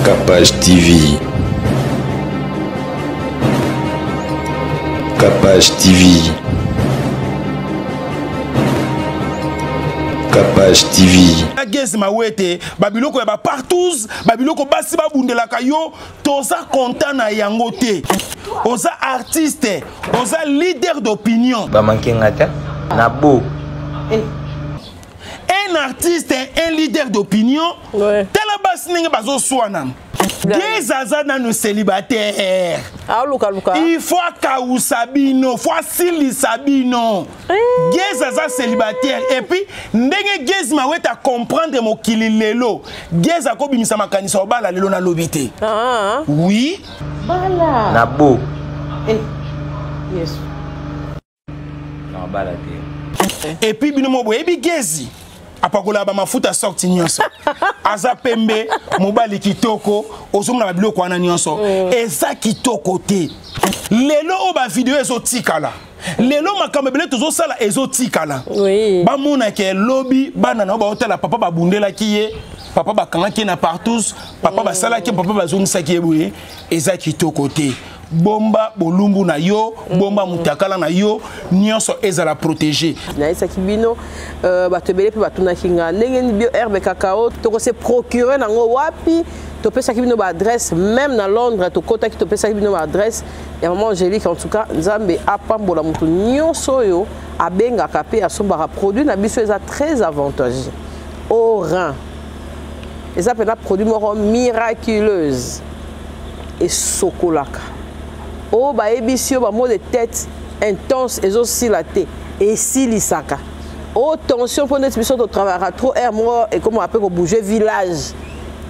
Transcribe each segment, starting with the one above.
Capage TV. Capage TV. Capage TV. Gaz Mawete, babiloko ya ba partous, babiloko basi babundelaka yo, toza content na yango te. Oza artiste, oza leader d'opinion. Ba manque nga te na bo. Eh. Un artiste, un leader d'opinion, ouais. Tala basi ndenge bazoswana. Gaz aza nanu célibataire. Aluka luka. Il faut akausa bino, faut asilisa bino. Eh. Gaz aza célibataire et puis ndenge Gaz Mawete comprendre mokili lelo. Gaz akobimisa makanisa obala lelo na lobi te. Ah. Oui. Bala. Na bo. Eh. Yes. Na bala te. Et puis bino mo boyebi Gezi apakola ba mafuta sorti nyonso aza pembe mobali kitoko ozomona ba biloko wana nyonso eza kitoko te. Lelo oyo ba video ezotikala, lelo makambo ebele tozosala ezotikala. Oui. Bamonaka lobi bana na yo baotala papa babundelaki ye, papa bakangaki ye na partous, papa basalaki ye, papa bazongisaki ye boye, eza kitoko te. Bomba bolumbu na yo, bomba mutakala na yo, nyonso ezala protégé. Nayesaki bino, bato ebele mpe batunaki nga ndenge nini bio herbe cacao tokose procurer nango wapi. Topesaki bino ba adresse même na Londres, tokotaki topesaki bino ba adresse ya maman Angélique. En tout cas Nzambe apambola moto nyonso oyo abengaka mpe asombaka produit na biso, eza très avantageux au rein, eza mpenza produit moko miraculeuse, esokolaka oyo bayebisi yo ba maux de tête intense ezosila te, esilisaka oyo tension mpo neti biso totravaillaka trop, aire moko ekomaka mpe kobouge village,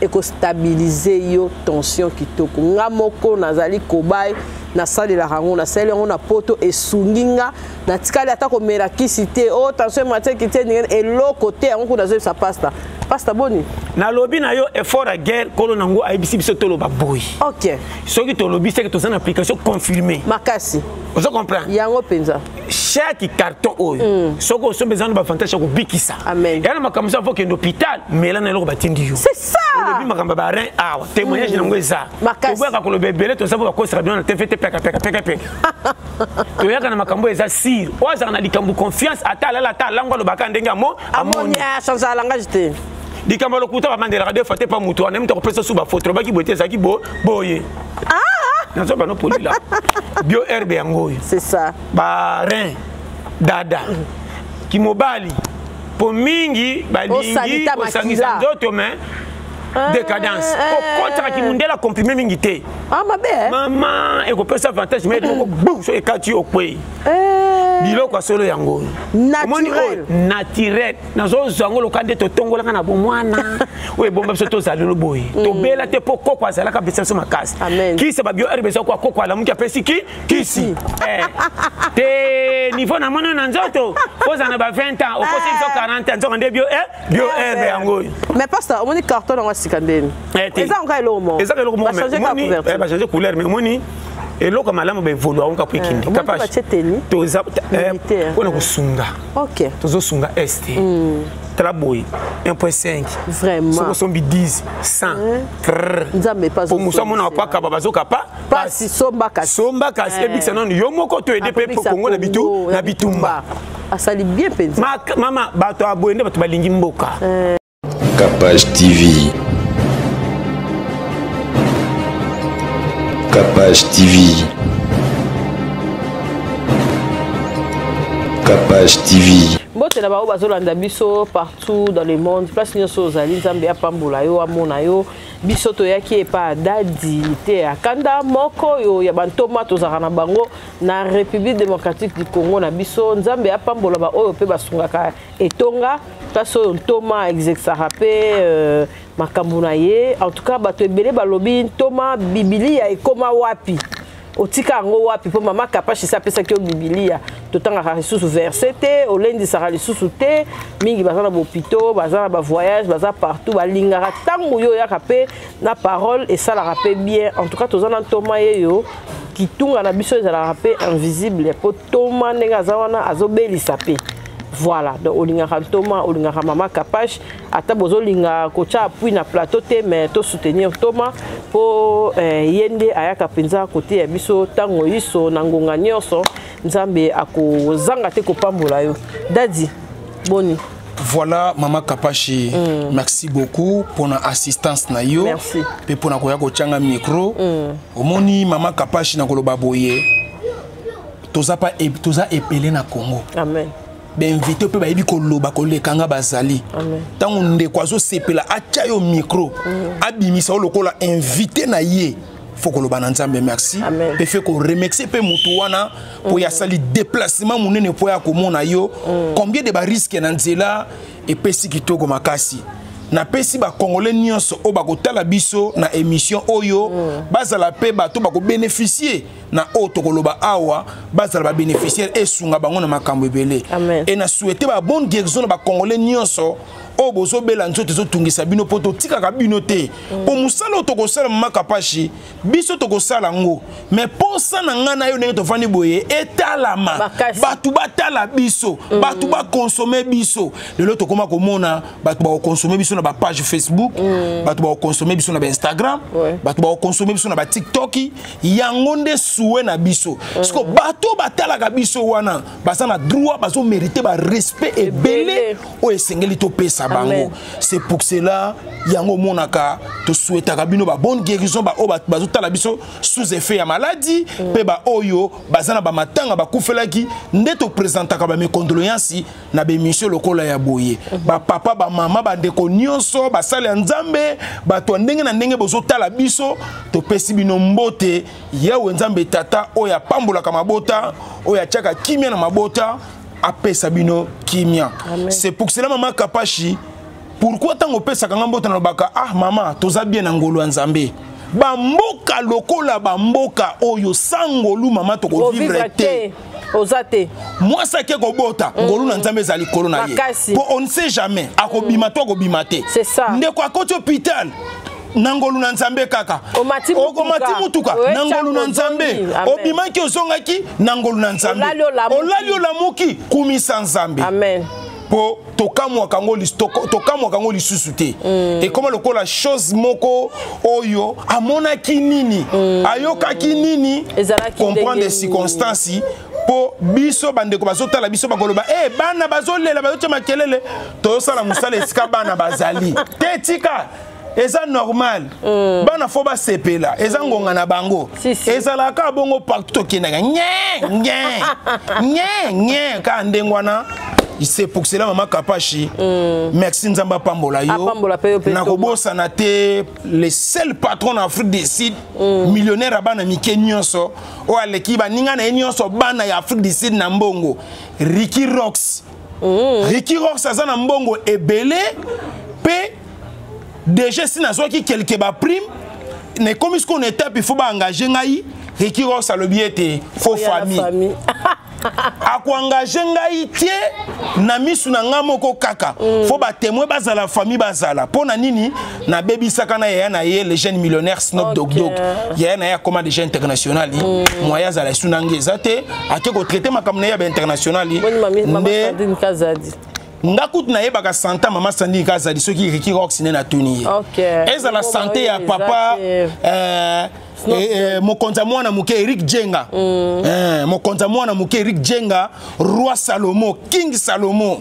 ekostabilize yo tension kitoko. Nga moko nazali cobaye, nasalelaka yango, nasaleli yango na poto, esungi nga, natikali ata komela kisi te. Oyo tension ematiaki te, ndenge eloko te. Yango kuna nazoyebisa pasta, pasta boni. Nalobi na yo effort ya guerre, kolo nango ayebisi biso toloba boye. Ok. Soki tolobi seke toza na application confirmée. Makasi. Ozo comprendre? Yango mpenza. Chaque carton oyo soki osombi eza na baavantage ya kobikisa. Amen. Ya na makambo so afo okende hôpital, mela na eloko batindi yo. C'est ça. Olobi makambo ya barein awa, témoignage nango eza. Makasi. Toboyaka koloba ebele, toza mpo bakosaka bino na TV te, peka peka peka peka. Toyaka na makambo eza sire, oyo azalaka na likambo confiance, ata alala ata alango alobaka ndenge amo amoni, achange langage te. Likambo ya lokuta bamandelaka deux fois te, pa motu wana moto akopesa su bafoto, olobaki boye te, ezalaki boye. Nazoba no polila bio herbe yango oyo. C'est ça. Barein dada kimobali po mingi balingi Osalita kosangisa makila. nzoto mais décadence kokotaka kimundela comprimé mingi te. Ah, mabe eh? Mama ekopesa avantage mais moko bu so ekati okwei. Biloko ya solo yango oyo. Omoni Naturel. oyo naturel, nazozwa yango loka nde totongolaka na bomwana oyo ebomba biso tozala lelo boye, tobela te mpo koko azalaka apesa biso makasi. Amen. Kisi babio herbe eza kwa koko alamuki apesi ki kisi. Eh, te niveau na moni na nzoto ozala na ba 20 ans, okosi biso 40 ans, nzoka nde bio bio herbe yango oyo. Mais pasta, omoni carton yango ya sika ndeni? Eh, te. Eza yango eloko moko. Eza eloko moko. Bachange kaka couverture. Bachange couleur, mais omoni eloko ya malamu baévolue yango kaka po ekende. Omoni mpe batie tenue Toza militaire. mpona kosunga. Ok. Tozosunga este, tala boye 1.5. Vraiment. Soki osombi 10 100 trrr. Nzambe epa po mosu amona pakaba bazoka pa. Pasi, somba kasi. Somba kasi, ebikisa nanu yo moko to ede mpe Akobikisa Kongo na bitu Congo, na bitumba. Asali bien mpenza. Mama, bato ya boye nde bato balingi mboka. Capage TV. Capage TV. Capage TV. Mbote na bango bazolanda biso partout dans le monde, place nyonso ozali, Nzambe apambola yo, amona yo. Biso toyaki epa dadi te akanda moko oyo ya bantoma tozalaka na bango na République démocratique du Congo na biso. Nzambe apambola baoyo mpe basungaka etonga, place oyo ntoma exerçaka mpe makambo na ye. En tout cas bato ebele balobi ntoma bibilia ekoma wapi, otika yango wapi? Mpo mama Kapashi esi apesaki yo bibilia, totangaka lisusu verset te, olendisaka lisusu te. Mingi baza na bopito, baza na bavoyage, baza partout, balingaka ntango yo oyaka mpe na parole, esalaka mpe bien. En tout cas toza na ntoma ye yo kitunga na biso ezalaka mpe invisible, mpo toma ndenge aza wana azobelisa mpe. Voilà, donc olingaka Ntoma, olingaka Mama Kapache, ata bozolinga kotia appui na plateau te, mais to soutenir Ntoma po ye nde ayaka mpenza koteya biso ntango yiso na ngonga nyonso. Nzambe akozanga te kopambola yo. Dadi, boni? Voilà, Mama Kapashi, merci beaucoup pour l'assistance na yo. Merci. Pe pour na koya kotianga micro. Omoni Mama Kapashi na koloba boye. Toza pa toza epelé na Congo. Amen. Ba invité pe bayebi koloba koleka nga bazali. Amen. Tango ndeko azo sepela atia yo micro. Abimisa yo lokola invité na ye. Faut koloba na Nzambe merci. Amen. Pe fait ko remercier pe mutu wana po ya sali déplacement munene po ya komona yo. Combien de ba risques na nzela epesi kitoko makasi. Napesi ba Congolais nyonso oyo bakotala biso na émission oyo, bazala pe bato bako bénéficier na oyo tokoloba awa, bazala ba bénéficiaire esunga bango na makambo ebele. Amen. Et na souhaiter ba bonne guérison na ba Congolais nyonso oyo bozobela nzoto ezotungisa bino po totikaka bino te. Po mosala oyo tokosala, Mama Kapashi, biso tokosala yango, mais posa na ngai na yo ndenge tovandi boye etalama, Makasi. bato batala biso, bato bakonsome biso. Lelo tokóma komona bato bakokonsome biso na bapage Facebook, bato bakokonsome biso na baInstagram, bato bakokonsome biso na baTikTok. Yango nde suwe na biso. Siko bato batalaka biso wana baza na droit, bazomérite barespect ebele Ebele. oyo esengeli topesa bango. Amen. C'est pour cela yango omonaka tosouhaitaka bino babonne guérison, baoyo bazotala biso sous effet ya maladie, mpe baoyo baza na bamatanga bakufelaki, nde toprésentaka bamécondoléance na bémission lokola ya boye. Bapapa, bamama, bandeko nyonso, basali ya Nzambe, bato ya ndenge na ndenge bozotala biso, topesi bino mbote. Yawe Nzambe Tata oyo apambolaka mabota, oyo atiaka kimia na mabota, apesa bino kimia. Amen. C'est pour cela, Mama Kapashi, pourquoi ntango opesaka nga mbote nalobaka: ah mama, toza bien na ngolu ya Nzambe. Bamboka lokola bamboka oyo sans ngolu, mama, tokovivre Ovivre te. te, oza te. Mwasi ake kobota, ngolu na Nzambe eza likolo na ye. Makasi. Po on ne sait jamais akobima to akobima te. C'est ça. Ndeko akoti hôpital na ngolu na Nzambe kaka. Omati mutuka. Okomati mutuka Oye, na ngolu na chango Nzambe. ozongi. Amen. Obimaki, ozongaki na ngolu na Nzambe. Olali, olamuki. Olali, olamuki, kumisa Nzambe. Amen. Mpo tokamwaka yango lisusu te. Ekoma lokola chose moko oyo amonaki nini, ayokaki nini. Ezalaki comprendre ndenge nini. Circonstance mpo biso bandeko bazotala biso bakoloba e bana bazolela, bazotia makelele, tozosala mosala esika bana bazali te. Tika, eza normal. Bana faut basepela, eza ngonga na bango. Si, si. Ezalaka bongo partout tokendaka, nye nye nye nye, kaka ndenge wana. C'est pour cela, Mama Kapashi, merci, Nzambe apambola yo. Apambola pe yo pe. Nakobosana te le seul patron na Afrique du Sud, millionnaire ya bana mike nyonso, oyo aleki baninga na ye nyonso bana ya Afrique du Sud na mbongo, Ricky Rox. Ricky Rox aza na mbongo ebele mpe déjà si nazwaki quelque baprime, nakomi sikoyo na étape il faut baengage ngai. Ricky Rox alobi ete faut Oya na famille famille. akoengage ngai te na misu na ngai moko kaka, faut batémoin bazala, famille bazala. Mpo na nini? Nabebisaka na yaya na ye, le jeune millionnaire Snop Dog Dog. Yaya na ye akoma déjà international, moyen azala esu na ngai eza te. Ake kotraite makambo na ye ya bainternational. Boni mami, Mama Nde Sandrine Kazadi? Nga kutu nayebaka santa Mama Sandrine Kazadi soki Ricky Rox nde natuni ye. Ezala Bongo sante ya oyo papa eza te. Mokonzi ya mwana moke Eric Jenga, mokonzi ya mwana moke Eric Jenga, roi Salomo, King Salomo,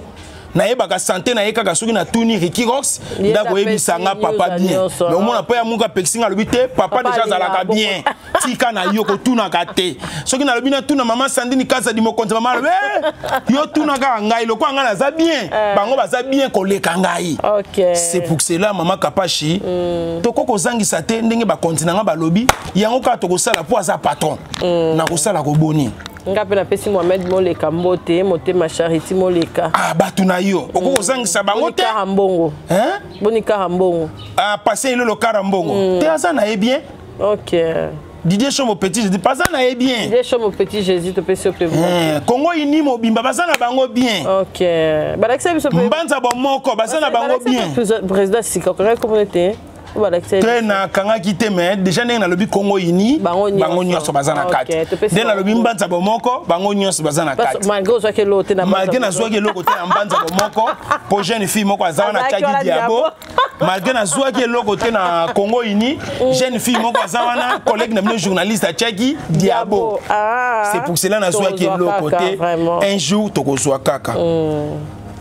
nayebaka sante na ye kaka soki natuni Ricky Rox. Ye Nda koyebisa nga apesi papa news bien. nyonso, Mais omona mpo ya moko apekisi nga, alobi te papa, Papa déjà azalaka alingaka bongo. bien, tika na yo kotunaka te. Soki nalobi natuna Mama Sandini Kazadi, mokonzi mama, alobi: "Eh, yo tuna kaka ngai, lokola ngai naza bien, bango baza bien koleka ngai." C'est pour cela, Mama Kapashi, toko kozangisa te ndenge bakonzi na nga balobi yango kaka tokosala mpo aza patron nakosala koboni. Nga mpe napesi Mohamed Moleka mbote, motema Charité Moleka. Ah, bato na yo okoki kozangisa bango Boni te. kara mbongo? Hein? Boni kara mbongo? Ah, passé elolo kara mbongo te, aza na ye bien. Didier Chombo, petit Jésus, baza na ye bien. Didier Chombo, petit Jésus, topesi yo mpe mbote. Eh, Congo ini mobimba baza na bango bien. Ok, balakisa biso mpe Mbanza bomoko baza na bango bien. Président sika okangaki komona te? Te, nakangaki te, mais déjà ndenge nalobi Congo uni, bango nyonso baza na kati. Nde nalobi Mbanza Bomoko, bango nyonso baza na kati. Malgré ozwaki eloko te na Malgré nazwaki eloko te na Mbanza Bomoko, po jeune fille moko aza wana atiaki diabo. Malgré nazwaki eloko te na Congo uni, jeune fille moko aza wana, collègue na bino journaliste, atiaki diabo. C'est pour cela nazwaki eloko te. Un jour tokozwa kaka.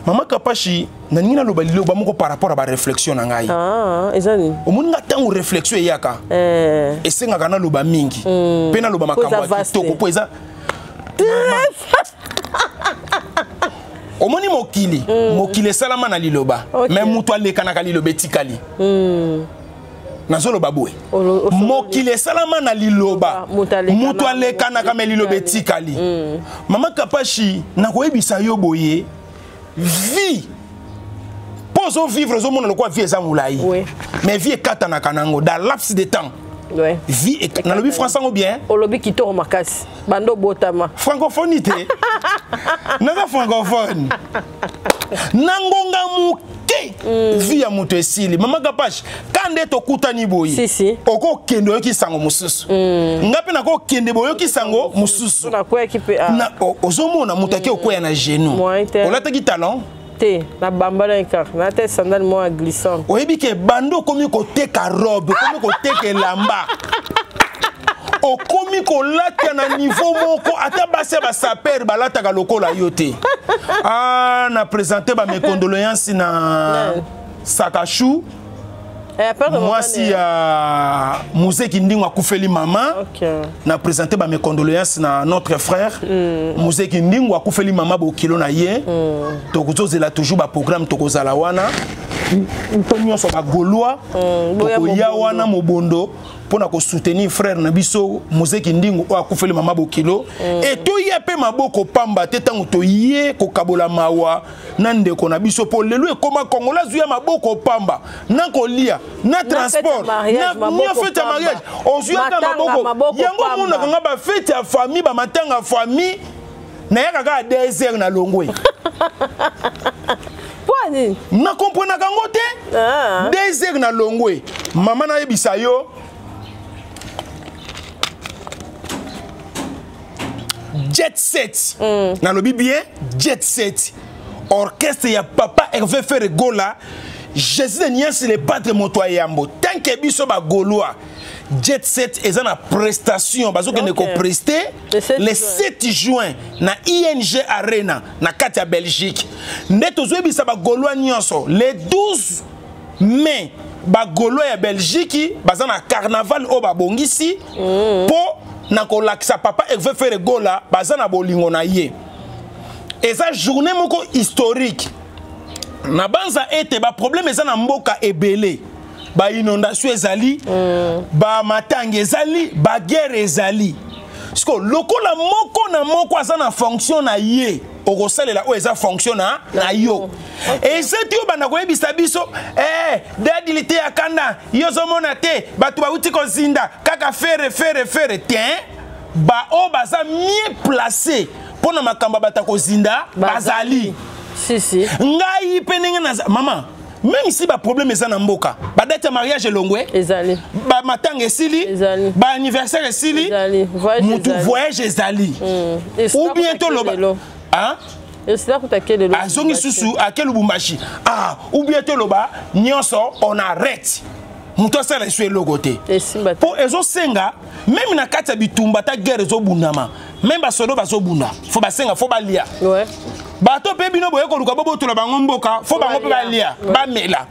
Mama Kapashi, nalingi naloba liloba moko par rapport à baréflexion na ngai. Ah, eza nini? Omoni nga, ntango réflexion eyaka, esengaka naloba mingi mpe naloba makambo ya kitoko, mpo eza omoni mokili, mokili esalama na liloba, mais moto alekanaka, liloba etikali. Nazoloba boye: mokili esalama na liloba, moto alekanaka, mais liloba etikali. Mama Kapashi, nakoyebisa yo boye: vie, mpo ozovivre, ozomona lokola vie eza molai, mais vie ekatanaka nango dans laps de temps. Vie, nalobi français yango bien? Olobi kitoko makasi, bando obotama. Francophonie te, naza francophone. Na ngonga moke, vie ya moto esili. Mama Kapash, ka nde tokutani boye. Si, si. Okokende, oyoki sango mosusu. Nga mpe nakokende, boyoki sango mosusu. Ozomona moto ake okwea na genou, olataki talon. Te, na bambala kaka, na te sandale moko ya glissante. Oyebi ke bando okomi koteka robe, okomi koteka elamba, okomi kolata na niveau moko ata basi ya basapeurs balataka lokola yo te. Ah, na présente bames condoléances na Sakashu, mwasi ya Muzeki Ndingo, akufeli mama. Na présente bames condoléances na notre frère Muzeki Ndingo, akufeli mama bokilo na ye. Tokozozela toujours baprogramme, tokozala wana mpo nyonso bagaulois tokoya wana mobondo mpona kosoutenir frère na biso Mozeki Ndingo oyo akufeli mama bokilo. E toya mpe maboko pamba te ntango toye kokabola mawa na ndeko na biso, mpo lelo ekóma Kongola azwi ya maboko pamba na kolia na transport na fête ya mariage, ozwi ata maboko yango. Omonaka nga, bafête ya famille, bamatanga ya famille, nayaka kaka 2 heures na longwe. Nakomprenaka yango te. 2 heures na longwe. Mama, nayebisa yo, Jet Set, nalobi bien, Jet Set, orchestre ya papa Hervé Ferre Gola, Jésus de Niasi, le Padre, moto ya yambo. Tant que biso bagaulois, Jet Set eza na prestation, bazokende koprester le 7 juin na ING Arena na kati ya Belgique. Nde tozoyebisa bagaulois nyonso, le 12 mai, bagaulois ya Belgique baza na carnaval oyo babongisi mpo na kolakisa papa Hervé Ferre Gola baza na bolingo na ye. Eza journée moko historique. Na banza ete baproblème eza na mboka ebele, bainondation ezali, bamatanga ezali, baguerre ezali. Siko lokola moko na moko aza na fonction na ye, okosalela oyo eza fonction na yo. Eza ti obanda koyebisa biso, eh, dadili te ya kanda, yo ozomona te bato bauti kozinda kaka Ferre, Ferre, Ferre te. Baoyo baza mieux placé mpo na makambo ya bato ya kozinda bazali. Si, si. Ngai mpe ndenge naza, mama, même si baproblème eza na mboka, badate ya mariage elongwe, ezali, bamatanga esili, baanniversaire esili, mutu voyage ezali, ou bien toloba azongi susu ake Lubumbashi, ah, ou bien toloba nyonso on arrête, moto asala esu eloko te, mpo ezosenga même na kati ya bitumba, ata guerre ezobundama, même basodo bazobunda, faut basenga, faut balia. Bato mpe bino boye koluka bobotola bango mboka, faut bango mpe balia, bamela.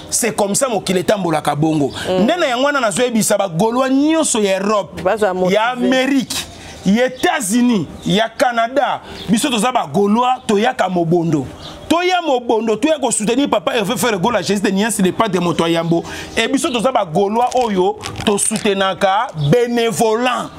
C'est comme ça mokili etambolaka bongo. Nde na yango wana nazoyebisa bagaulois nyonso ya Europe, ya Amérique, ya États-Unis, ya Canada, biso toza bagaulois, toyaka mobondo, toya mobondo, toya kosoutenir papa Hervé Ferre Gola, Jésus de Niansi, le Padre, moto ya yambo. E biso toza bagaulois oyo tosoutenaka bénévolant,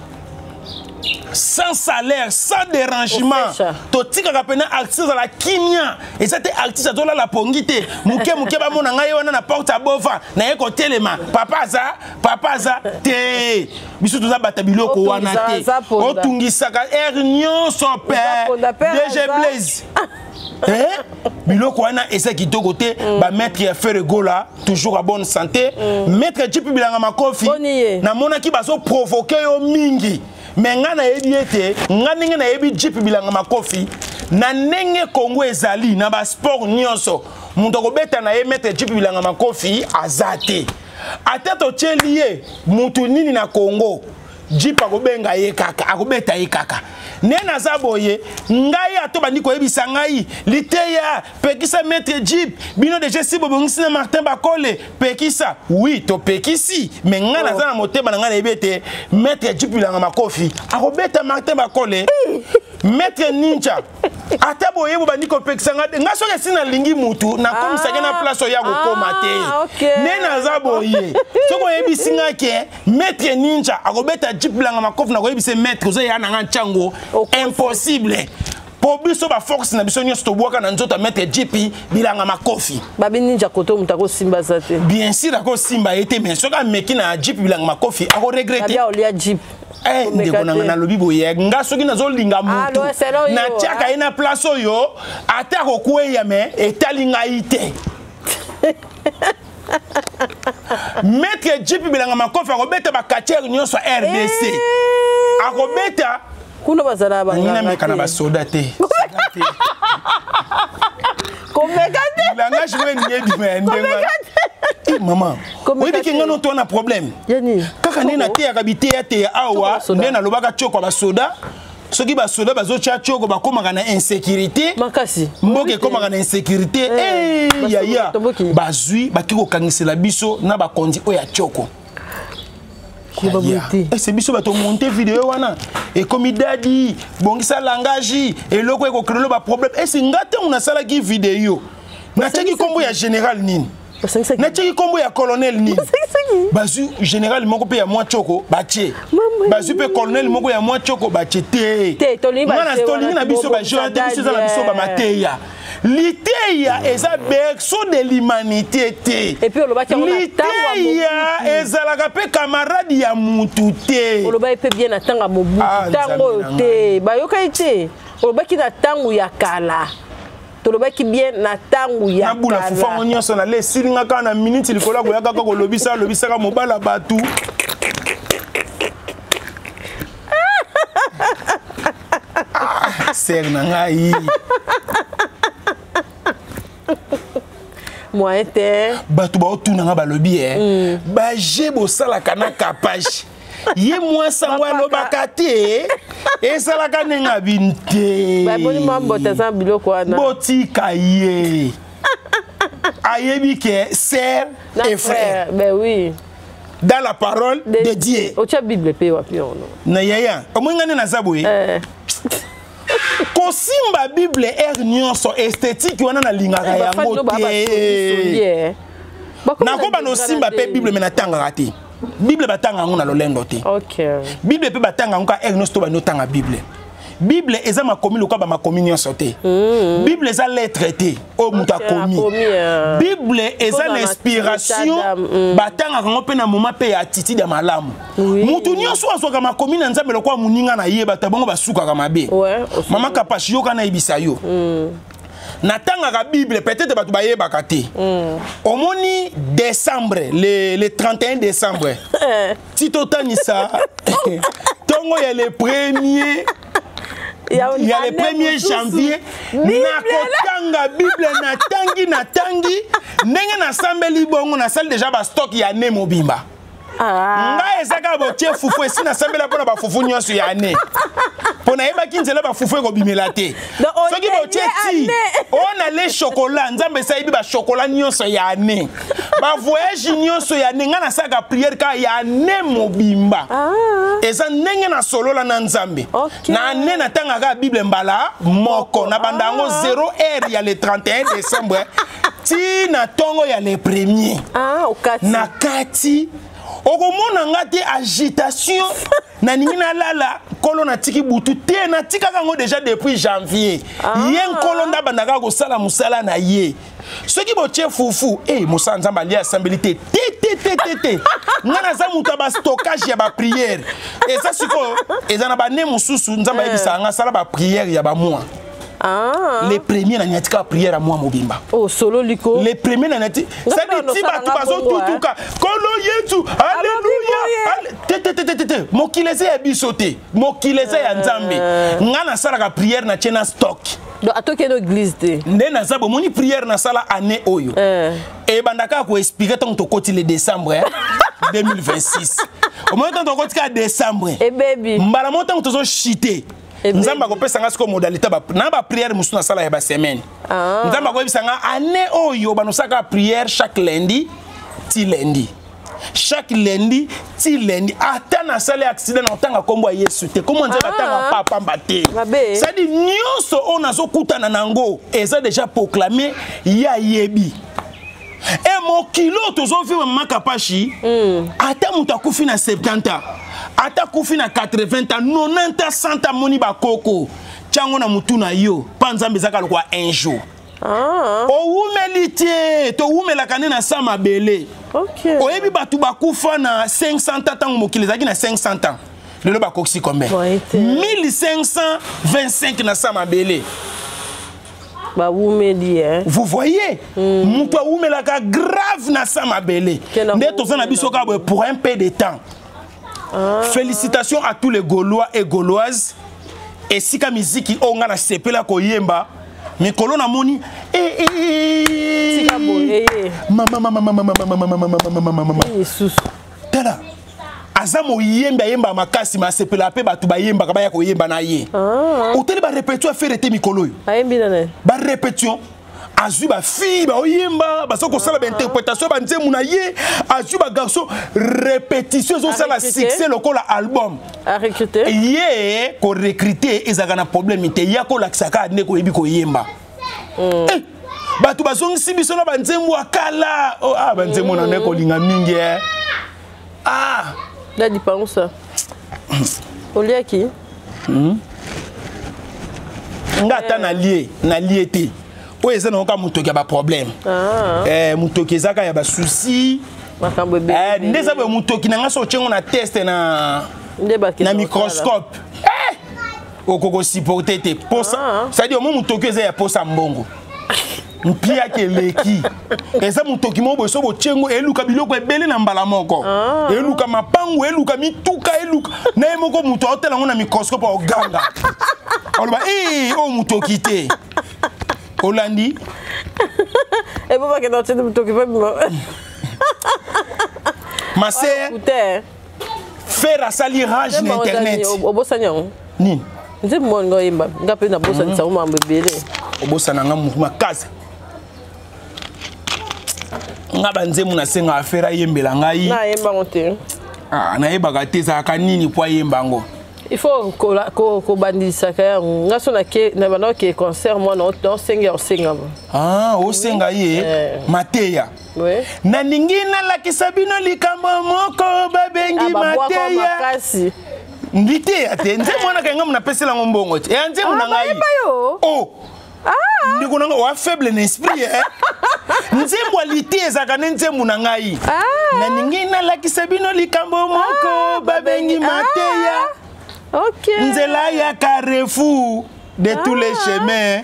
sans salaire, sans dérangement. Totikaka mpena artiste azala kimia. Eza te artiste azolala pongi te, moke moke bamona ngai wana na porte ya bova naye kotelema, papa aza, papa aza te. Biso toza bata biloko wana te. Otungisaka aire nyonso pe DG Blaise. Eh? Biloko wana eza kitoko te. Ba maître ya Ferre Gola toujours à bonne santé. Maître Jeep Bilanga Makofi namonaki bazo provoquer yo mingi. Mais nga nayebi ete nga ndenge nayebi Jeep Bilanga Makofi na ndenge Congo ezali na ba sport nyonso moto akobeta na ye maître Jeep Bilanga Makofi aza te. Ata totieli ye mutu nini na Congo, Jeep akobenga ye kaka, akobeta ye kaka. Nde naza boye, ngai ato bandi koyebisa ngai liteya pekisa maître Jeep bino deja si bobongisi na Martin Bakole pekisa. Oui, topekisi, mais ngai naza na motema na ngai nayebi ete maître Jeep Bilanga Makofi akobeta Martin Bakole. Maître Ninja ata boye bobandi kopekisa ngai, ngai soki esi nalingi mutu nakomisaki na place oyo ya kokoma te. Nde naza boye, soki oyebisi ngai ke maître Ninja akobeta Jeep Bilanga Makofi, nakoyebisa maître ozo ya na ngai ntyango impossible. Po biso ba force na biso nyonso tobwaka na nzoto ya maître Jeep Bilanga Makofi. Babi Ninja koto moto akosimba za te. Bien sûr akosimba ye te, mais soki ameki na Jeep Bilanga Makofi akoregrete. Babi aolia Jeep. Eh, ndeko na nga nalobi boye, nga soki nazolinga motu natiaka ye na place oyo ata akokweya me etali ngai te. Maître Jeep Bilanga Makofi akobeta ba quartier nyonso ya RDC. Akobeta kuna bazala ba ngina meka na basoda te. Komeka te. Langage oyo elingi ebima ya ndenge wana. Eh, maman, oyebi ke nga no to na problème. Kaka nde nateyaka biteyateya awa, nde nalobaka tioko ya basoda. Soki basoda bazotya tioko bakomaka na insécurité. Makasi. Mboka ekomaka na insécurité. Eh, yaya, bazwi baki kokangisela biso na bakonzi oyo ya tioko. Ese biso bato monte video wana ekomi dadi bongisa langage eloko ekokrelo ba problème. Ese nga ntango nasalaki video natiaki kombo ya général nini, natiaki kombo ya colonel nini, bazwi général moko mpe ya mwa tioko batie, bazwi mpe colonel moko ya mwa tioko batie te. Tolingi na biso baje wana te, biso eza na biso bamateya. Liteya eza berceau de l'humanité te. Et puis olobaki yango na ntango ya Liteya ezalaka mpe camarade ya mutu te. Olobaki mpe bien na ntango ya Mobutu, ntango oyo te bayokaki te. Olobaki na ntango ya kala, tolobaki bien na ntango ya kala. Nabula fufu yango nyonso na le esilinga kaka na minute likolo ya koya kaka kolobisa alobisaka mobala bato. Sere na ngai. Moyen te. Bato baotuna nga balobi e baje bosalaka na kapage ye mwasi yango alobaka te, ezalaka ndenge abini te. Baboni mwa mbota eza biloko wana. Botika ye, ayebi ke sœur et frère. Ben oui. Dans la parole de Dieu. Otia Bible pe wapi ono? Na yaya, omoni nga nde naza boye. Kosimba Bible air nyonso esthétique wana nalingaka yango te. Nakoba nosimba mpe Bible me natangaka te. Bible batanga yango na lolendo te. Bible mpe batanga yango ka air nyonso to bandi otanga Bible. Bible eza makomi lokola bamakomi nyonso te. Bible eza lettre te oyo moto akomi. Bible eza na inspiration, batangaka yango mpe na moment mpe ya attitude ya malamu. Moto nyonso azwaka makomi na Nzambe lokola moninga na ye, bato bango basukaka mabe. Mama Kapashi, yoka nayebisa yo. Natangaka Bible, peut-être bato bayebaka te. Omoni décembre, le 31 décembre, ti totanisa ntongo ya le premier, ya le 1er janvier, nakotanga Bible. Natangi, natangi ndenge nasambeli bongo, nasali déjà bastock ya ne mobimba. Ngai eza kaka botie fufu esi nasambela mpona bafufu nyonso ya ane, mpo nayebaki nzela bafufu ekobimela te. Soki botie ti oyo na le chocolat, Nzambe esayebi bachocolat nyonso ya ane, bavoyage nyonso ya ane. Ngai nasalaka priere kaka ya ane mobimba. Eza ndenge nasolola na Nzambe. Na ane natangaka Bible mbala moko, na banda yango 0 heure ya le 31 décembre ti na ntongo ya le premier. Na kati okomona nga te agitation, naningi nalala nkolo natiki butu te, natikaka yango déjà depuis janvier. Ye nkolo nde abandaka kosala mosala na ye. Soki botie fufu e mosala Nzambe alia asambeli te te te te te te. Nga naza moto ya bastockage ya bapriere. Eza sikoyo eza na bane mosusu Nzambe ayebisaka nga asala bapriere ya bamwa. Ah. Le premier na niati kaka prière ya mwa mobimba. Oh, solo liko. Le premier na niati. C'est-à-dire ti bato bazotutuka. Kolo Yesu, alléluia. Te te te te te. Mokili eza ya biso te. Mokili eza ya Nzambe. Nga nasalaka prière na tie na stock. Donc atokende église te. Nde naza bomoni prière nasala année oyo. Ebanda kaka koexplike ntango tokoti le décembre 2026. Omoni ntango tokoti kaka décembre. Ebebi. Mbala moko ntango tozochite. Nzambe akopesa nga sikoyo modalité na baprière mosusu nasala ya basemaine. Nzambe akoyebisa nga année oyo banosaka prière chaque lundi ti lundi. Chaque lundi ti lundi. Ata nasali accident na otanga kombo ya Yesu te. Kombo Nzambe atanga pa pamba te. C'est-à-dire nyonso oyo nazokutana nango eza déjà proclamé ya yebi. E mokilo tozovivre mama Kapashi, ata moto akufi na 70 ans, ata akufi na 80 ans, 90 ans, 100 ans, moni bakoko tiango na mutu na yo pa Nzambe ezaka lokwa un jour. Owumeli te, towumelaka nde na sa mabele. Oyebi bato bakufa na 500 ans ntango mokili ezalaki na 500 ans. Lelo bakokisi combien? 1525 na sa mabele. Bawumeli, hein. Vous voyez, mutu awumelaka grave na sa mabele. Nde toza na biso kaka boye pour un peu de temps. Félicitations à tous les Gaulois et Gauloises. Esika miziki oyo nga nasepela koyemba mikolo namoni Tika boye, eh. mama mama mama mama mama mama mama mama mama. Lisusu. Tala aza moyembi ayembaka makasi ma asepela mpe bato bayembaka baya koyemba na ye. Otali barépétition affaire te mikolo oyo. Ayembi na nani? Barépétition azwi bafille baoyemba baza kosala bainterprétation banzembo na ye, azwi bagarçon, répétition ezosala succès lokola album. Arecruter? Ye korecrute ezalaka na problème te, ye akolakisa kaka nde koyebi koyemba. Bato bazongisi biso na banzembo ya kala. Oh, ah, banzembo na nde kolinga mingi eh. Ah. Dadi pangusa. Oliaki? Nga ata nalie, nalie te. Oyo eza nango kaka motoki ya baproblème. Motoki eza kaka ya basusi. Makambo ebele. Nde eza boye motoki na nga so otiengo na test na Nde bakende na microscope. Okoko supporter te. Posa, c'est-à-dire mo motoki eza ya posa mbongo. Mpiaki eleki. Eza motoki moko boye so botiengo eluka biloko ebele na mbala moko. Eluka mapangu, eluka mituka, eluka. Na ye moko moto aotela yango na microscope oganga. Oloba, eh, oyo motoki te. Olandi? E bo bakende otiende motoki mpe bima. Ma sœur, Fer asali rage na internet. Obosani yango? Nini? Nzembo moko nga oyemba, nga mpe nabosanisa yango mambo ebele. Obosana nga motu makasi. Nga banzembo nasengaka Fer ayembela ngai. Nayemba yango te. Ah, nayebaka te ezalaka nini po ayemba yango. Il faut kobandisaka yango. Nga so na banda oke concert mwana osenga osenga. Ah, osenga ye mateya. Nalingi nalakisa bino likambo moko babengi mateya. Liteya te, nzembo wana kanga mona pesela yango mbongo te. Ya nzembo na ngai. Oh. Ndeko na nga oa faible na esprit eh. Nzembo ya liteya ezalaka nde nzembo na ngai. Nalingi nalakisa bino likambo moko babengi mateya. Nzela ya carrefour de tous les chemins.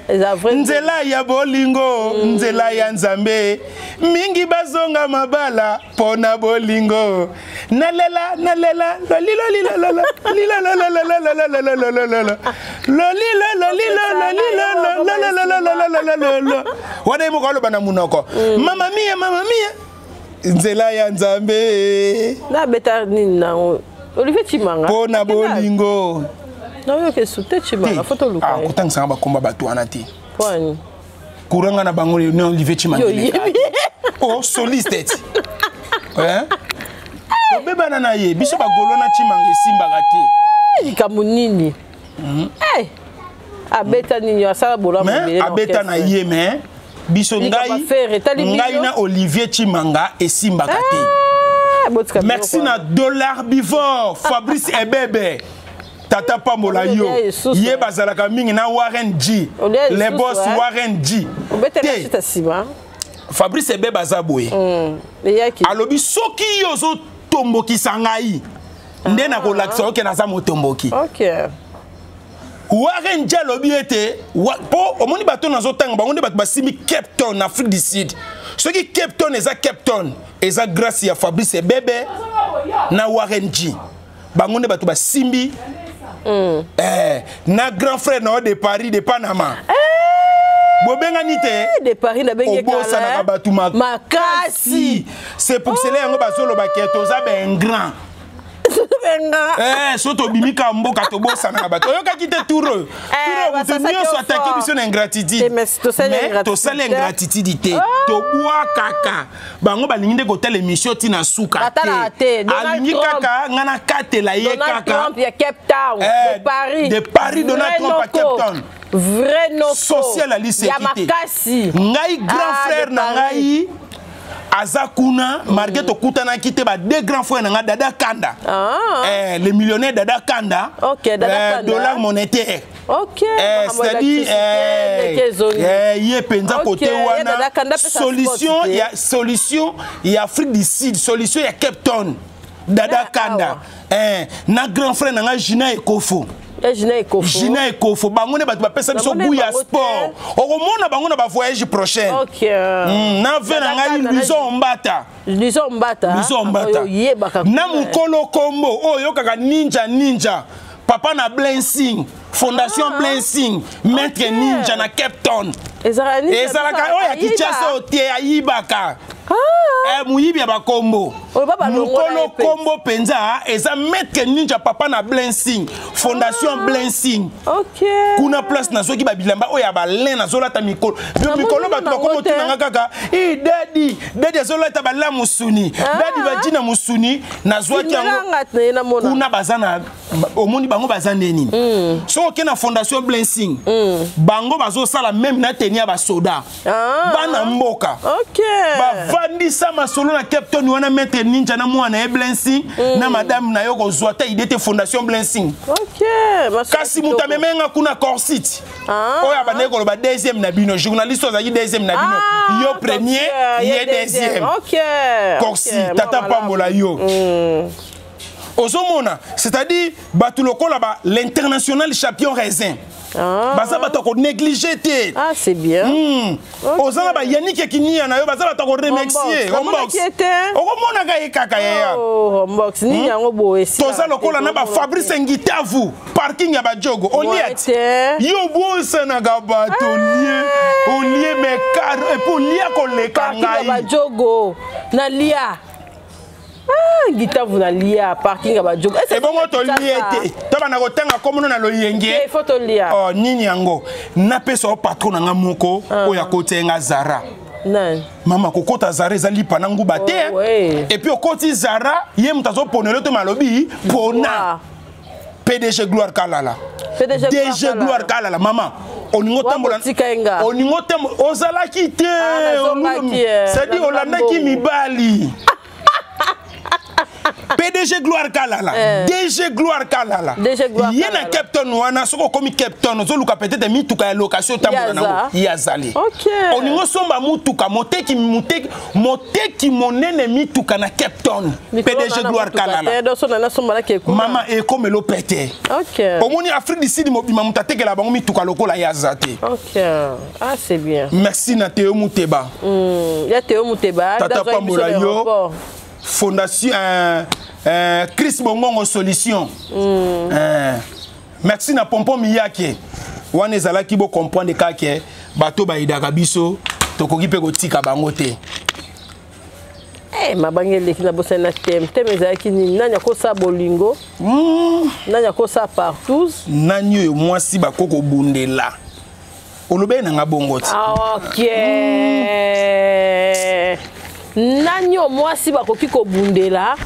Nzela ya bolingo, nzela ya Nzambe. Mingi bazonga mabala pona bolingo. Nalela, nalela, loli loli lololo, lilo lolo lolo lolo lolo lolo. Loli lolo lilo loli lolo lolo lolo lolo lolo lolo. Wana ye moko aloba na munoko. Mama mia, mama mia. Nzela ya Nzambe. Na beta nini nango? Olivier Tshimanga. Pona bolingo. Nayoka esu te Tshimanga, faut toluka Ah, ye. kotangisanga bakomba bato wana te. Pwani. Kuranga na bango ne Olivier Tshimanga. Yo, yebi. Oh, soliste ti. Hein? Tobebana na ye, biso bagolo na Tshimanga esimbaka te. Likambo nini? Eh! Abeta nini? Asala bolamu Mais ebele na abeta na orchestre. ye, mais biso Likambo ngai, affaire, etali bino. ngai na Olivier Tshimanga esimbaka te. Ah, botika Merci biloko na wana. Dollar Bivor, Fabrice Ebebe. Tata Pambola Olia yo. lisusu, Ye eh. bazalaka mingi na Warren G. Olia Les lisusu, boss eh. Warren G. Obetela Te. chita nsima. Fabrice Ebebe aza boye. Eyaki. Alobi soki yo ozotombokisa ngai nde nakolakisa yo ke naza motomboki. Warren G alobi ete mpo omoni bato nazotanga bango nde bato basimbi Cape Town na Afrique du Sud. Soki Cape Town eza Cape Town, eza grâce ya Fabrice Ebebe na Warren G. Bango nde bato basimbi na grand frère na yo de Paris, de Panama. Bobengani te. De Paris nabengi. Obosanaka bato makasi. C'est pour cela yango bazoloba ke toza baingrats. Benga. So tobimi ka mboka, tobosanaka bato. Oyokaki te tour oyo? Tour oyo moto Basasaki nyonso yo atake fort. biso na ingratitude. Te, mais tosali Mais ingratitude tosali te. ingratitude te, tobwakaka bango. Balingi nde kotala émission ntina suka. Batalaka te. Donald Alingi Trump. kaka nga nakatela ye Donald kaka. Trump ya Cape Town, de Paris. De Paris, Donald Vrai Trump à noko. Cape Town. Vrai noko. Social aliseki Ya te. makasi. Ngai grand Ah, frère de na Paris. ngai aza kuna, malgré tokutanaki te, ba deux grands frères na ngai, Dada Kanda, le millionnaire Dada Kanda. Ok, Dada Kanda. Dollar monétaire. Makambo C'est-à-dire électricité, ndeke ezongi. ye mpenza Ok, kote ye wana Dada Kanda apesa solution sport te. ya solution ya Afrique du Sud, solution ya Cape Town, Dada Na Kanda. awa. Na grand frère na ngai Gina Ekofo. Ya Gina Ekofo. Gina Ekofo, bango nde bato bapesa biso Namoni goût ya bango te. sport. Okomona bango na bavoyage prochaine. Na ve na Dada ngai Kanda na Luison Mbata. Luison Mbata. Luison Mbata. Oyo oyebaka Na kuna. mokolo kombo oyo oyokaka Ninja, Ninja papa na Blessing, Fondation Blessing, maître Ninja na Cape Town. Ezalaka Ninja. Ezalaka oyo ya ayiba. Kinshasa oyo te, ayibaka. Moyibi ya bakombo. Oyo ba balongola Mokolo ye pe. kombo mpenza eza maître Ninja, papa na Blessing, Fondation Blessing. Kuna place nazwaki babilamba oyo ya balin nazolata mikolo. Namoni Mikolo bato nango bakoma te. otunanga kaka: "I dadi, dadi azolata balin mosuni, dadi bajina mosuni." Nazwaki yango Filmelanga te ye namona. kuna. Baza na omoni bango baza nde nini? Soki oke na Fondation Blessing, bango bazosala même na teni ya basoda. Bana mboka bavandisa masolo na Cape Town wana, maître Ninja na mwana ye Blessing na madame na yo, kozwa ta ide te, Fondation Blessing. Masolo Kasi moto kitoko. amemenga kuna Corsit, oyo abandaki koloba deuxième na bino, journaliste oyo azalaki deuxième na bino. Yo premier, ye deuxième. Corsi, tata Mwa pambola yo. Ozomona, c'est-à-dire bato lokola ba l'international champion raisin, baza bato ya konéglige te. Ah, c'est bien. Oza na bayanike Ekinia na yo, baza bato ya koremercier. Rombox. Namonaki ye te. Okomonaka ye kaka yeya. Oh, Rombox nini yango boye esila Toza te, lokola na tozomona bafabrice te. Ngitavu, parking ya bajogo Moyen oliat. te. Yo bosanaka bato, olie, olie mekar epuis olia koleka Parking ya ngai. bajogo nalia. Ah, Ngitavu nalia parking ya bajogo. Est-ce que Ebongo c'est tolie Kinshasa? te, tobanda kotanga komono na loyenge. Te, faut tolia. Oh, nini yango napesa o patron na nga moko oyo akoti ye nga Zara. Nani? Mama, kokota Zara eza lipa na nguba te. Oh, ouais. Et puis okoti Zara, ye moto azoponela to malobi pona. PDG Gloire Kalala. PDG Gloire DG Kalala. Gloire Kalala, mama, oningo Wa tambola. kotika ye nga. Oningo tambola, ozalaki te. Ah, nazongaki, C'est-à-dire nazonga olandaki mbongo. mibali. PDG Gloire Kalala, DG Gloire Kalala. DG Gloire Ye na Kalala. Cape Town wana, soki okomi Cape Town, ozoluka peut-être mituka ya location, otambola Ye nango, aza. ye azali. Olingi osomba mutuka, moteki, moteki, moteki monene mituka na Cape Town, Mikolo PDG na Gloire mutuka Kalala. te, doso na nasombalaki ekuna. Mama, ekomela pete. Omoni Afrique du Sud mobima, moto atekela bango mituka lokola ye aza te. Ok, ah, c'est bien. Merci na Teo Muteba. Ya Teo Muteba. Tata Dazwaki biso pambola na yo. aéroport. Fondation Chris Bongongo Solution. Merci na Pompon Miyake wana ezalaki. Bocomprendre kaka bato bayidaka biso, tokoki mpe kotika bango te. Eh, mabange eleki na bosani na thème. Thème ezalaki nini? Nani akosala bolingo? Nani akosala partout? Nani oyo mwasi bako kobundela? Olobeli nanga bongo ti. Ah, ok. Nani oyo mwasi bakoki kobundela,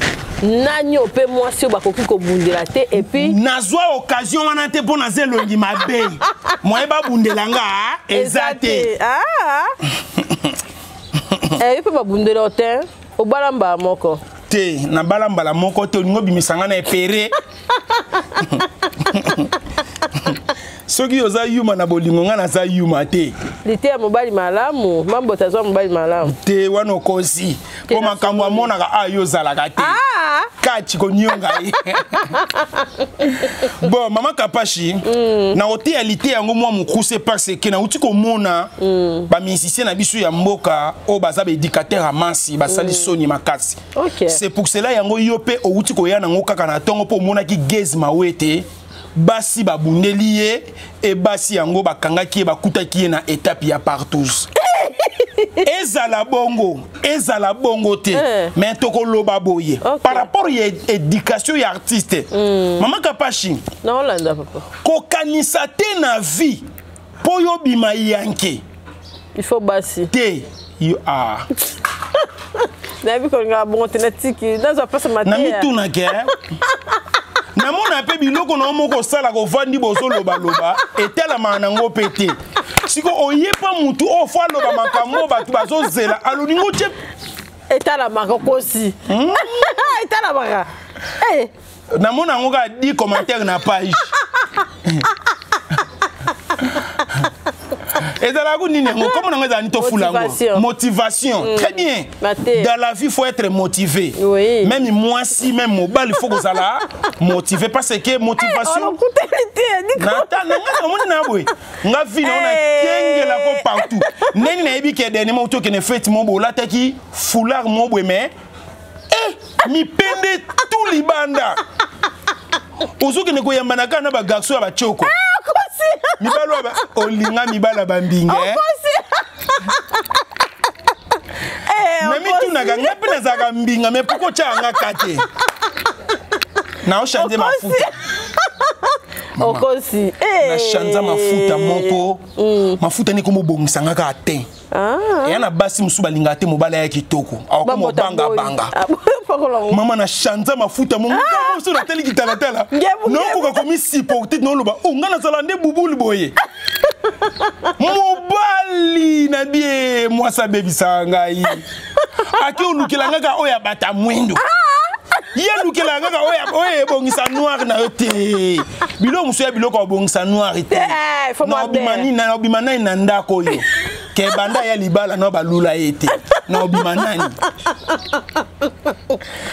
nani oyo mpe mwasi oyo bakoki kobundela te? Et puis Nazwa occasion wana te mpo naza elongi mabe, moye babundela nga eza te. Ah. Eh, yo mpe babundela yo te, obala mbala moko. Te, nabala mbala moko te. Olingi obimisa nga na epere. Soki oza yuma na bolingo, nga naza yuma te. Liteya mobali malamu, mambota azwa mobali malamu. Te, wana okosi. Mpo makambo amonaka a yo ozalaka te. Ah! Kati konionga ye. Bon, mama Kapashi, na oteya liteya yango mwa mokuse parce que nauti komona bamusicien na biso ya mboka oyo baza baéducateur ya masi basali soni makasi. C'est pour cela yango yo mpe outi koya nango kaka na ntongo mpo omonaki Gaz Mawete, basi babundeli ye e basi yango bakangaki ye, bakutaki ye na étape ya partouze. Ezala bongo, ezala bongo te, mais tokoloba boye par rapport ya éducation ya artiste. Mama Kapashi, Naolanda, papa. kokanisa te na vie mpo yo bima yanke Il faut basi. Te, yo ah. Nayebi kolingaka bongo te, natiki nazwa mpasa. Na Mateya. Mitunake namona mpe biloko na yo moko osalaka, ovandi bozolobaloba, etalamaka nango mpe te. Siko oyepa mutu oyo fo aloba makambo oyo bato bazozela, alolingi otie. Etalamaka, okosi, etalamaka. Eh, Namona yango kaka 10 commentaire na page. Ezalaka ku nini yango? Kombo nango ezala nini? Tofula yango. Motivation. Motivation, très bien. Mateya. Dans la vie, faut être motivé. Même mwasi, même mobali, faut kozala motivé parce que motivation Olokuteli te. Nata na nga namoni na boye, nga vi na ona kengelako partout. Ndenge nayebi ke dernièrement uti okende fête mo boye, olataki foulard mo boye, mais eh, mipende tout libanda, ozokende koyambana kaka na bagarçon ya batioko mibali oyo olinga mibali ya bambinga, eh? Na mitunaka nga mpe nazalaka mbinga, mais pourquoi otyaka nga ka te na ochange mafuta? Okosi. Na chanza mafuta moko, mafuta nini komobongisa nga kaka te. Eya na basi mosusu balingaka te mobali aya kitoko, akokoma obangabanga. Mama, na chanza mafuta mo mosusu, natali kitalatala, naokoka komisupporte, naoloba o nga nazala nde bubulu boye. Mobali na bie mwasi abebisaka ngai, ake olukela nga kaka oyo ya bata mwindo, ye alukela kaka oyo ebongisa noir na yo te. Biloko mosusu ya biloko abongisa noir te. Naobima nini? Naobima nani na ndako oyo ke banda ya libala na balula ye te? Naobima nani?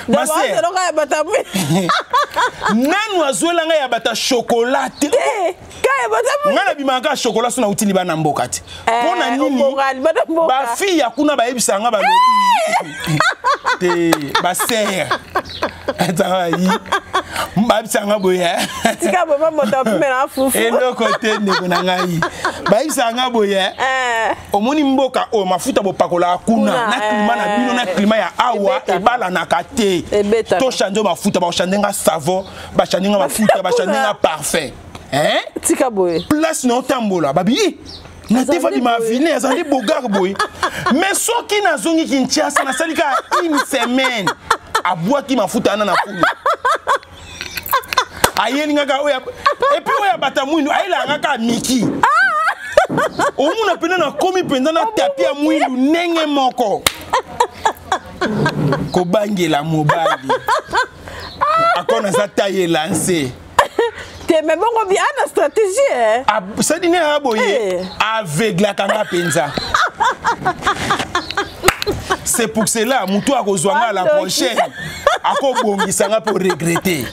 Ma sœur, nanu azwela ngai ya bata chocolat te. Ngai nabimaka kaka chocolat so nauti libala na mboka te. Mpo na nini? Bafille ya kuna bayebisaka nga, balobi te, basere ezaka yi, bayebisaka nga boye. Eloko te, ndeko na ngai, bayebisaka nga boye: omoni mboka oyo, mafuta bopakolaka kuna na climat na bino na climat ya awa ebalanaka te. Tochange mafuta, bachange nga savon, bachange nga mafuta, bachange nga parfum. Tika boye. Place na otambola, babi na te, fa bima vilain, azali beau gars boye. Mais soki nazongi Kinshasa, nasali kaka une semaine, abwaki mafuta wana na fulu, ayeli nga kaka oyo. Et puis oyo abata mwindu, ayelaka nga kaka miki. Omona mpenza nakomi mpenza na tapi ya mwindu ndenge moko. Kobangela mobali ako naza taille élance. Te, mais bongo bi ana stratégie, eh? Sadi ne aya boye, aveuglaka nga mpenza. C'est pour cela motu akozwa nga la prochaine, akobongisa nga mpo regretter.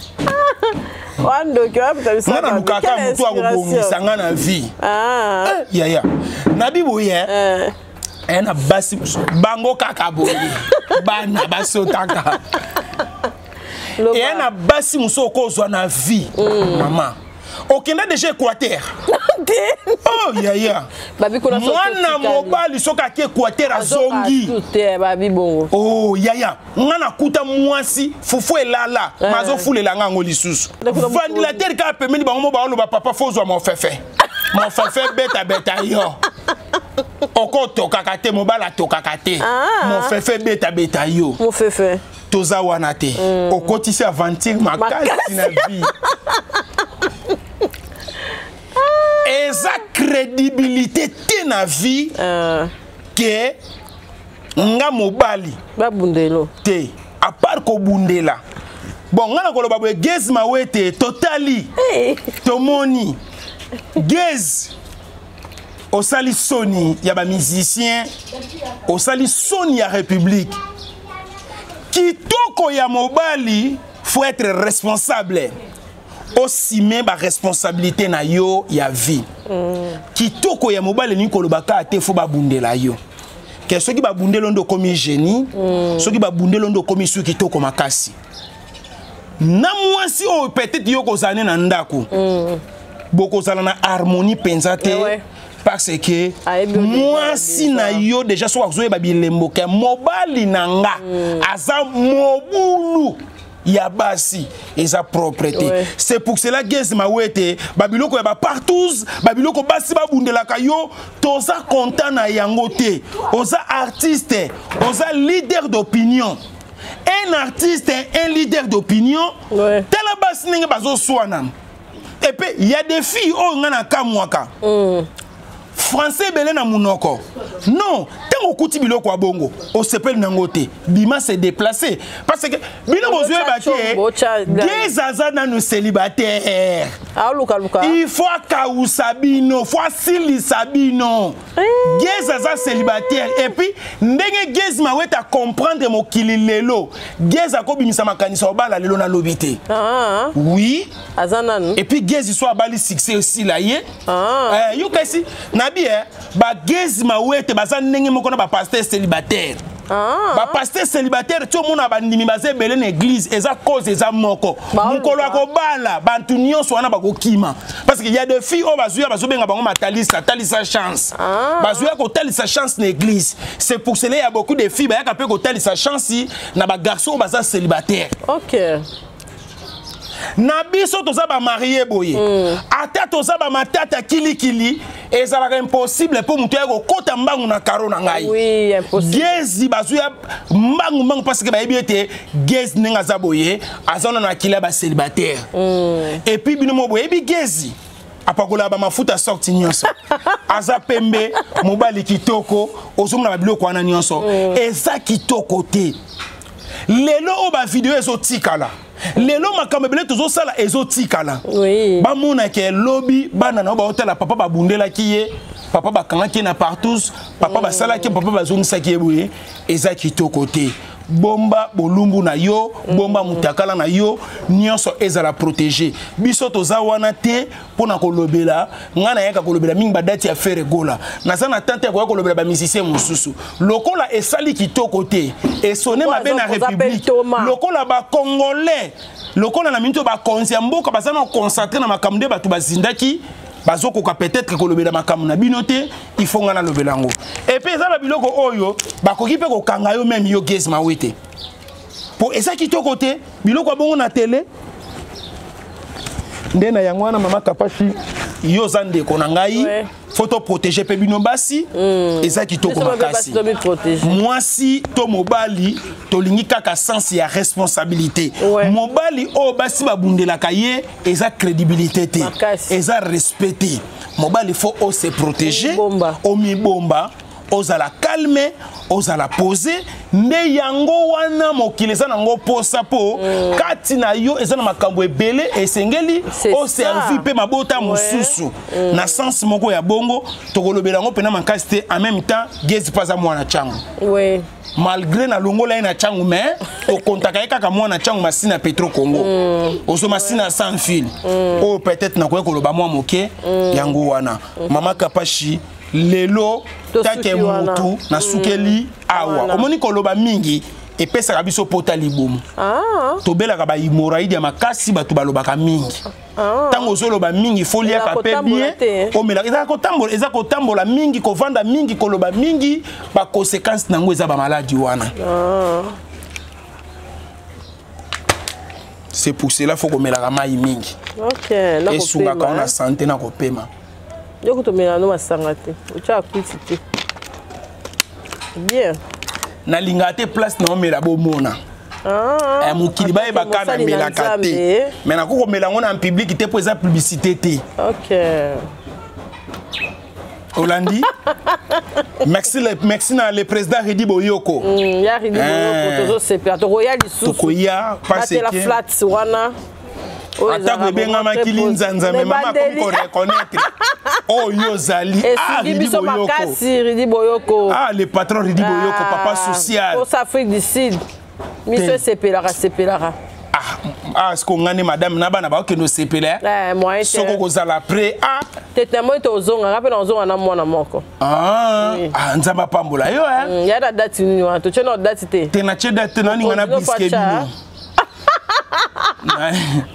Nga nalukaka motu akobongisa nga na vie. Yaya nabi boye, eya na basi bango kaka boye, bana basotaka. Eya na basi mosusu okozwa na vie. Mama, okenda déjà Équateur? Oh yaya, mwana mobali soki ake Équateur, azongi. Oh yaya, nga nakuta mwasi fufu elala, mazofulela nga yango lisusu, ventilateur kaka pembeni. Bango mo baoloba: "Papa, fozwa mofefe, mofefe betabeta yo." Okotokaka te, mobali atokaka te, mofefe betabeta yo. Mofefe. Toza wana te. Okotisi aventure makasi na vie, eza crédibilité te na vie ke nga mobali babundelo. Te, à part kobundela. Bon, nga na koloba boye, Gaz Mawete, totali, tomoni. Gez osali soni ya bamusicien, osali soni ya république. Kitoko ya mobali, faut être responsable, osime baresponsabilité na yo ya vie. Kitoko ya mobali elingi koloba kaka te faut babundela yo ke soki babundeli yo nde okomi génie. Soki babundeli yo nde okomi su kitoko makasi. Na mwasi oyo peut-être yo kozala ne na ndako, bokozala na harmonie mpenza te. Parce que Ayebi yo déjà, mwasi na déjà. yo déjà soki azoyeba bilembo ke mobali na nga aza mobulu ya basi, eza propre te. C'est pour cela, Gez Mawete, babiloko ya bapartouze, babiloko basi babundelaka yo, toza content na yango te. Oza artiste, oza leader d'opinion, un artiste, un leader d'opinion. Tala basi ndenge bazoswana. Et puis il y a des filles oyo nga na kamwaka, français ebele na munoko. Non, ntango okuti biloko ya bongo, osepeli nango te, bima se déplacer, parce que bino bozoyeba te. Gez aza nanu célibataire. Aolukaluka. Il faut akawusa bino, faut asilisa bino. Gez aza célibataire. Et puis ndenge Gez Mawete comprendre mokili lelo, Gez akobimisa makanisa obala lelo nalobi te. Ah, oui. Aza nanu. Et puis Gez so abali, succès osila ye. Yo kasi nabi bagez Mawete baza ndenge moko na bapasteur célibataire. Bapasteur célibataire ti omona bandimi baza ebele na église, eza cause eza moko. Mokolo ya kobala, bantu nyonso wana bakokima, parce que y a des filles oyo bazoya, bazobenga bango matalisa, talisa chance. Bazoya kotalisa chance na église. C'est pour cela y a beaucoup de filles bayaka mpe kotalisa chance na bagarçon oyo baza célibataire. Na biso toza bamarie boye, ata toza bamatata kilikili, ezalaka impossible mpo moto ya kokɔta mbangu na karo na ngai. Oui, impossible. Gezi bazwi ya mbangu mbangu, parce que bayebi ete Gezi ndenge aza boye, aza wana na akili ya bacélibataire. Et puis bino mo boyebi Gezi apakolaka bamafuta sorti nyonso, aza pembe, mobali kitoko, ozomona babiloko wana nyonso, eza kitoko te. Lelo oyo bavideo ezotikala, lelo makambo ebele tozosala ezotikala. Bamonaka elobi bana na yo baotala papa babundelaki ye, papa bakangaki ye na partous, papa basalaki ye, papa bazongisaki ye boye, eza kitoko te. Bomba bolumbu na yo, bomba mutakala na yo nyonso, ezala protégé. Biso toza wana te mpo na kolobela. Ngai nayaka kolobela mingi badate ya Ferre Gola. Naza na tante ya koya kolobela bamusicien mosusu. Lokola esali kitoko te, esone mabe na Oza mpe république. ntoma. Lokola bacongolais, lokola na miniti oyo bakonzi ya mboka baza na concentré na makambo nde bato bazindaki, bazokoka peut-être kolobela makambo na bino te. Il faut nga nalobela yango. Et puis eza babiloko oyo bakoki mpe kokanga yo, même yo Gez Mawete, po eza kitoko te biloko ya bongo na tele. Nde na yango wana, mama Kapashi, yo oza ndeko na ngai. Faut toprotéger mpe bino basi. Eza kitoko Biso mpe makasi. basi tomiprotéger. Mwasi to mobali, tolingi kaka sens ya responsabilité. Mobali oyo basi babundelaka ye, eza crédibilité te. Makasi. Eza respect te. Mobali, faut ose protéger. Omibomba. Omibomba, ozala calme, ozala posé. Nde yango wana mokili eza nango posa, mpo kati na yo eza na makambo ebele esengeli C'est oservi ça. mpe mabota mosusu na sens moko ya bongo. Tokolobela yango mpena makasi te. En même temps, Gezi mpo aza mwana ntango. Malgré nalongola ye na ntango, mais tokontaka ye kaka mwana ntango. Masina Petro Congo, ozo masina sans fil oyo peut-être nakoki koloba mwa moke. Yango wana, mama Kapashi, lelo Tosuki take wana. motu nasukeli awa. Wana. Omoni, koloba mingi epesaka biso pota libumu. Tobelaka bahémorroïdes ya makasi. Bato balobaka mingi, ntango ozoloba mingi, faut liaka mpe kotambola bien. te. Omelaka, eza kotambola, eza kotambola mingi, kovanda mingi, koloba mingi, baconséquence nango eza bamaladi wana. C'est pour cela faut komelaka mai mingi. Ok, na Esungaka kopema, na hein. santé, na kopema. Yo kotomela no masanga te, otyaka kwiti te, bien. Nalingaka te place na omela bomona. Mokili bayebaka Mosali na namelaka te. Nzambe. Mais nakoki komela yango na public te, mpo eza publicité te. Olandi, merci, merci na le président Redi Boyoko. Ya Ridi Boyoko, tozosepela, tokoya lisusu. Tokoya parce Batela que flat wana. Atako ebengamaki linzanza, mais mama akomi koreconnaitre oyo ozali. Ah, Esungi biso makasi, Ridi Boyoko. Ah, le patron Ridi Boyoko, papa social. Osa Afrique du Sud, miso esepelaka, sepelaka. Ah, ah, siko nga nde madame na bana bakokende osepela. Eh, soki okozala prêt a tete na moi, tozonga mpe nazonga na mwana moko. Ah, ah, Nzambe apambola yo. Ya na date nini wana? Totie na date te. Te, natie date te, naninga na briske bino.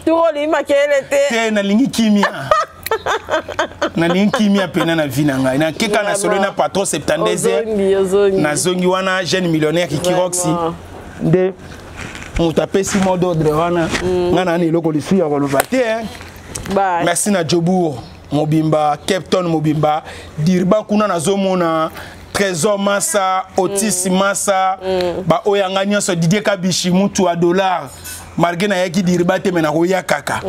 Tukolingi makelele te. Te, nalingi kimia, nalingi kimia pena na vie na ngai. Nakeka na solo na patron 72 heures, nazongi wana jeune millionnaire Kikiroxi nde moto apesi mot d'ordre wana. Ngai na na eloko lisusu ya koloba te. Merci na Jobourg mobimba, Cape Town mobimba, Durban kuna nazomona Trésor Massa, Otis Massa, baoyo yanga nyonso, Didier Kabishi, mutu ya dollar. Malgré nayaki Durban te, mais nakoya kaka.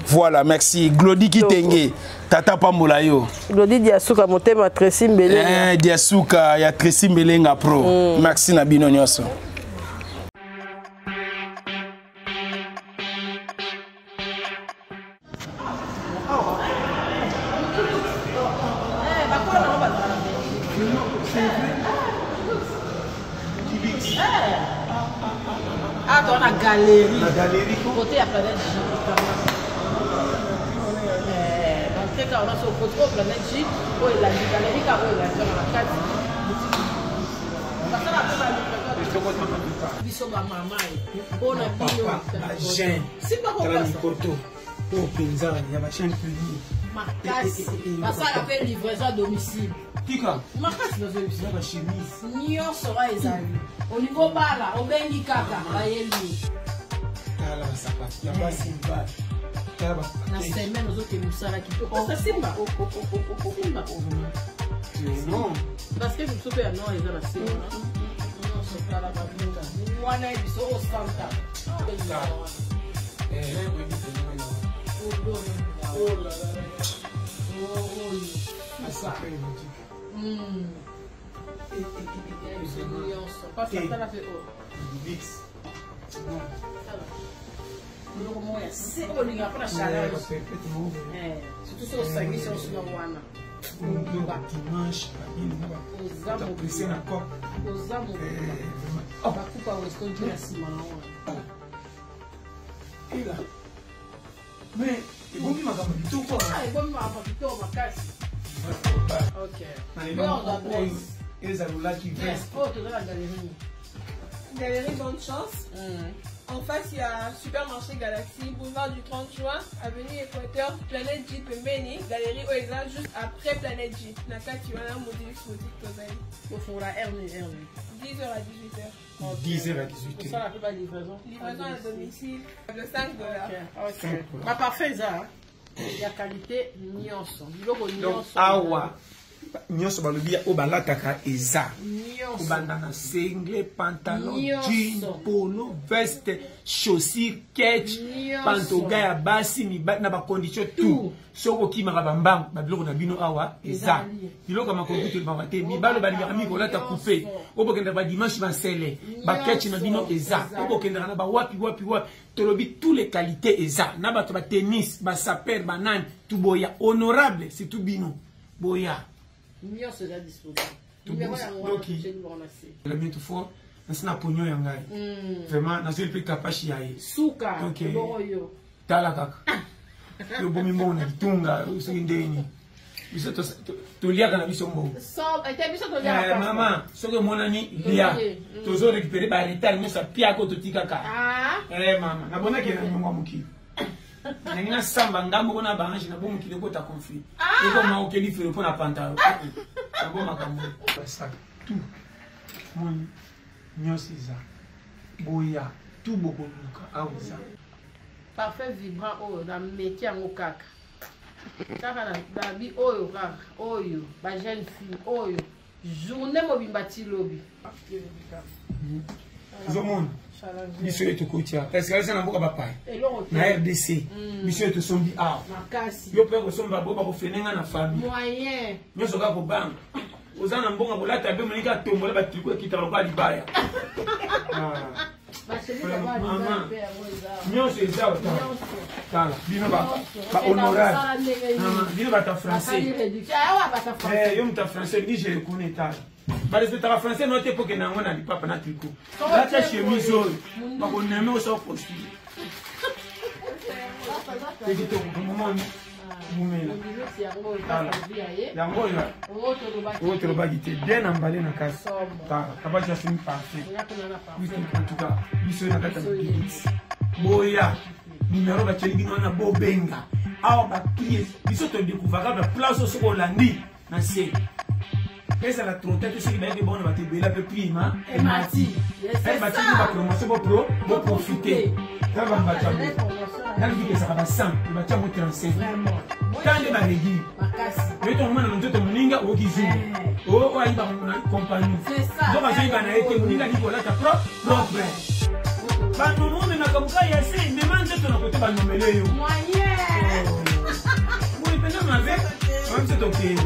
Voilà, merci Glodi Kitenge, tata pambola yo. Glodi Diasuka, motema Tracy Mbelenga. Eh, Diasuka ya Tracy Mbelenga pro. Merci na bino nyonso. Ah, toi, na galerie. Na galerie. Côté ya Planète J. Teka wana so okoti oyo Planète J, oyo elandi galerie kaka, oyo elandi wana na kati boutique. Basala mpe balivraison. Biso bamama mpona bino. Simba mikoto oyo mpenza ya bachaine publique. Makasi, basala mpe livraison à domicile. Tika. Makasi, nazoyebisa. Na bachemise. Nyonso wa ezali, olingi obala, obengi kaka, bayeli. Tala basapato ya basi, mibali. Tala. Na semaine ozokende mosala kitoko. Simba, simba. Non. Parce que biso mpe ya noir eza na se wana nyonso. Tala babinga wana, ye biso osanta. Oh là là là. Oyo nyonso, tala mpe oyo biloko moko ya se oyo olingaka mpona chaleur, surtout soki osangisi osuna wana. Dimanche oza na cop. Oza mobimba, bakupa Weston na nsima na wana. Ela, mais ebombi makambo kitoko. Ebombi makambo kitoko makasi. Ok. Oyo ezalolaki veste. Oyo toza na galerie. Galerie Bonne Chance. En face, il y a Supermarché Galaxy, boulevard du 30 juin, avenue Équateur, Planète J pembeni, Galerie Oeza, juste après Planète J. Nakati wana Modilix Boutique tozali. Ofongola heure nini, heure nini? 10h à 18h. 10h à 18h. Osala mpe balivraison? Livraison à domicile, de 5 dollars. Baparfum eza ya qualité nyonso, biloko Donc nyonso. Awa nyonso balobi oyo balataka eza. Nyonso. Kobanda na singlet, pantalon, Nyonso. jean, polo, veste, chaussure, ketch, Nyonso. pantoga ya basi, mibali, na bacondition tout. Soki okimaka bambangu, babiloko na bino awa eza. Ezali. Biloko ya makoki tolobaka te. Mibali oyo balingaka mingi kolata coupe, oyo bokendaka badimanche, bansele, baketch na bino eza. Ezali. Oyo bokendaka na bawapi wapi wapi, tolobi tous les qualités eza. Na bato batennis, basaper, banani, tu boya honorable, surtout bino boya. Nyonso eza disponible. Numéro yango wana, totie numéro na se. La bientôt fort nasi na ponio ya ngai, vraiment nazwi mpe kapashi ya ye. Suka. Ok. Ebongo yo. Tala kaka, yo bomi mbongo na kitunga soki ndeni. Biso toliaka na biso mbongo. Ete biso toliaka. Mama, soki omonani lia, tozo récupérer baretard nyonso apiaka oyo totikaka. Mama, nabonaki na nyongo ya mokili, ndenge nasamba nga moko na baange na bo mokili ekota conflit, ekoma okeli felo mpo na pantalon nabo makambo basak tout moni nyonso eza. Boya tout, bokoluka awa eza. Parfum vibrant oyo nameki yango kaka kaka na babi oyo kaka oyo bajeune fille oyo journée mobimba ti lobi. Ozomona biso oyo tokotia est-ce eza na mboka bapaya? Eloko Na te. RDC, biso oyo tosombi awa. Makasi. Yo mpe kosomba bo bakofene nga na famille. Moyen. Nyonso kaka kobanga oza na mbongo kolata be moninga atombola batriko ekitaka lokola libaya. Bachemise. Mama. Nyonso eza ota. Nyonso. Tala bino ba ba honorable. Bino bato ya français. Eh, yo moto ya français olingi je reconnais tala. Barespectaka français no te mpo okende yango na lipapa na tricot. Lata chemise oyo bakoneme osa opostule. Te kitoko momoni mumela. Tala yango oyo oyo tolobaki te bien emballé na kasi. Tala kabati asumi parfait. En tout cas biso na kati ya mokili boya numero batieli bino wana bobenga awa baprie biso todécouvraka baplace oyo soki olandi na se ezala trota te soki bayaki bona bato ebele ape prix ma emati batiki bapromotion bopro boprofite na bambato yango nalobiki ezalaka ba 100 batia yango 35 ta nde baregime oyo tongomona na nzoto moninga oyoki zungu oyo ayiba na compagnie donc azoyiba na ye te moninga alingi kolata propre banomo omemaka moka ya se mema nzoto na kote banomele yo boye mpenza mabe biso tokei.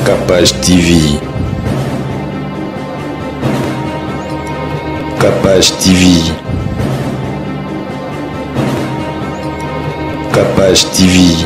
Capage TV. Capage TV. Capage TV.